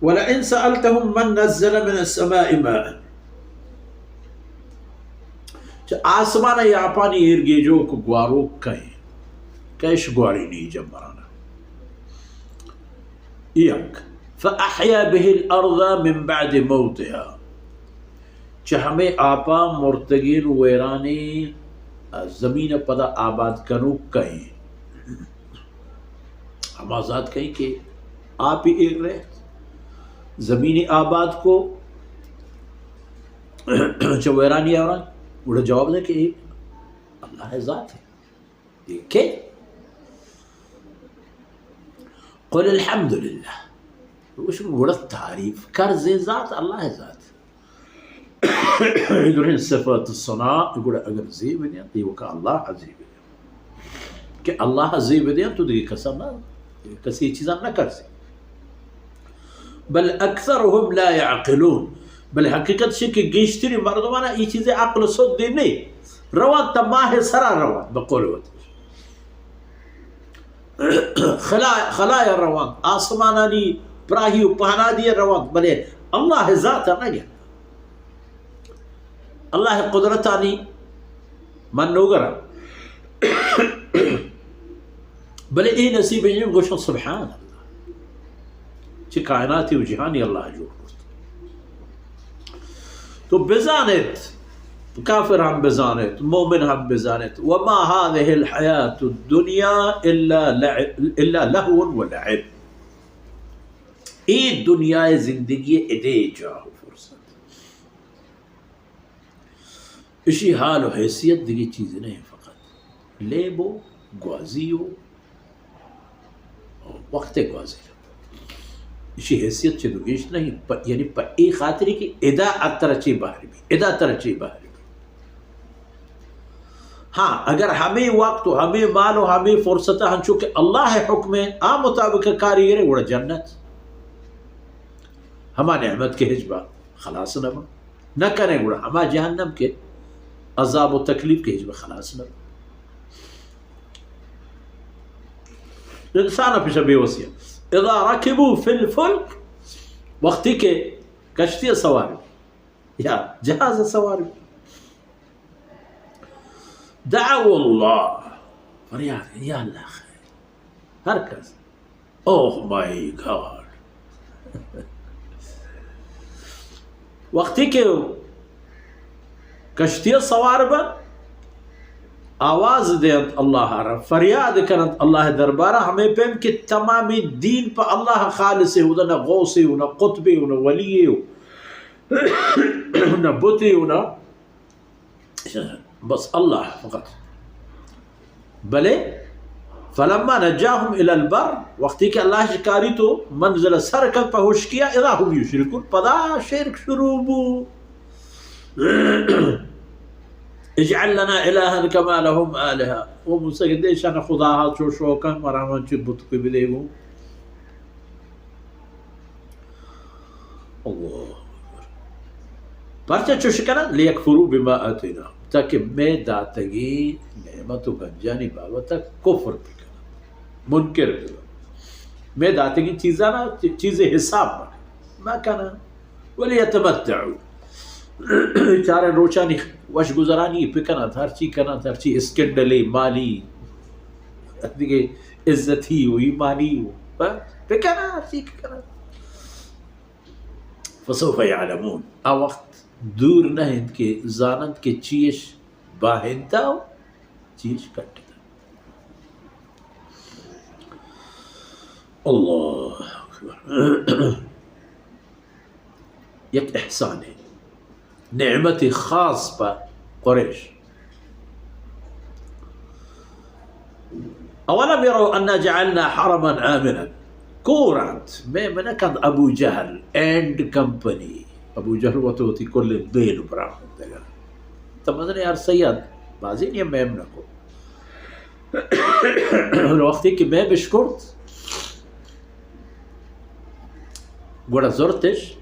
ولئن سألتهم من نزل من السماء ماء، چہ آسمان ءَ آپانی ایرگیجوک گواروک کئے، کئے اش گوارینی جمبرانا؟ یک، فأحيا به الأرض من بعد موتها، چہ ہمے آپاں مرتگیں و ویرانیں زمین ءَ پدا آباد کنوک کئے؟ ہما ذات کئے کہ آپی ایر رہت، زمین آباد کو، چہ ویرانی آوران، گڑا جواب دے کہ اے اللہ ذات ہے۔ دیکھے؟ قل الحمد لله۔ گوش گڑا تعریف کرزیں ذات اللہ ذات۔ درہیں صفات ثنا گڑا اگر زیب دیاں، ایوکا اللہ زیب دیاں۔ کہ اللہ زیب دیاں تو دیگہ کسا نہ، کسی چیزا نہ کرزی۔ بل اکثرهم لا يعقلون، بلے حقیقت چی کہ گیشتری مردمانا ای چیز عقل سدی نی۔ روان تا ماہ سرا روان، بقول وت خلا، خلایا روان، آسمانانی پراہی و پہنادی روان، بلے اللہ ذات نہ گیا۔ اللہ قدرتانی منوگر۔ بلے اے نصیب ایں گوشن سبحان اللہ۔ چہ کائناتی و جہانی اللہ جوڑ کرت۔ تو بزانت، کافر ہم بزانت، مومن ہم بزانت، وما هذه الحياة الدنيا إلا لعب، إلا لهو ولعب۔ اے دنیا زندگی ادے جاہ و فرصت۔ اشی حال و حیثیت دگہ چیز نہ، فقط لیب و گوازی و وقت گوازی۔ اشی حیثیت چہ دو گیش نہیں، پ-، یعنی پہ اے خاطری کہ ادا اتر چی بہر بھی، ادا تر چی بہر بھی۔ ہاں، اگر ہمے وقت و ہمے مال و ہمے فرصت ہنچو کہ اللہ حکم آ مطابق کاری گرے، گڑا جنت ہما نعمت کہ ہچ با خلاص نہ با۔ نہ کنے گڑا ہما جہنم کہ عذاب و تکلیف کہ ہچ بہ خلاص نہ۔ انسان پیش بے وسیع۔ اذا ركبوا في الفلك، وقتی کہ کشتی سوار یا جہاز سوار، دعوا الله، فریاد، یا اللہ خیر۔ ہر کس، اوہ مائی گاڈ۔ وقتی کہ کشتی سوار بنت، آواز دینت اللہ را، فریاد کننت اللہ دربارہ، ہمے پیم کہ تمامی دین پہ اللہ خالص ہے، اودا نہ غوث ہے، نہ قطب ہے، نہ ولی ہے، نہ بت ہے، نہ بس اللہ فقط۔ بلے فلما نجاهم الى البر، وقتی کہ اللہ شکاری تو منزل سر کن پہ ہشکیا، اذا هم يشركون، پدا شرک شروع بو۔ اجعل لنا الها كما لهم آلهة۔ او موسی کہ دیشان خدا ہا چو شوکن، مرا من چی بت کو بدے گو۔ اللہ اکبر۔ پرچہ چوش کنن؟ لیکفروا بما آتیناهم، تاکہ مئے داتگی نعمت و گنجانی بابت کفر بکنن، منکر بکنن۔ مئے داتگی چیزانا چیز حساب مکنن، مکنن۔ ولیتمتعوا، چاریں روچانی وش گزرانی بکنن، ہرچی کنن، ہرچی اسکینڈلی مالی، دیگہ عزتی و ایمانی و، ہاں؟ بکنن، ہرچی کنن۔ فسوف يعلمون، آ وقت دور نہ انت کہ زاننت کہ چیش باہنتا و چیش کٹتا۔ اللہ اکبر۔ یک احسانے، نعمت خاص پہ قریش۔ اولم يروا انا جعلنا حرما آمنا، کور انت، میم نہ کنت ابو جہل اینڈ کمپنی۔ ابو جہل وت وتی کل بیل براہندگا۔ تو مزن یار سید بازی نیم میم نہ کو۔ وقتی کہ میم اش کرت، گڑا زرتش،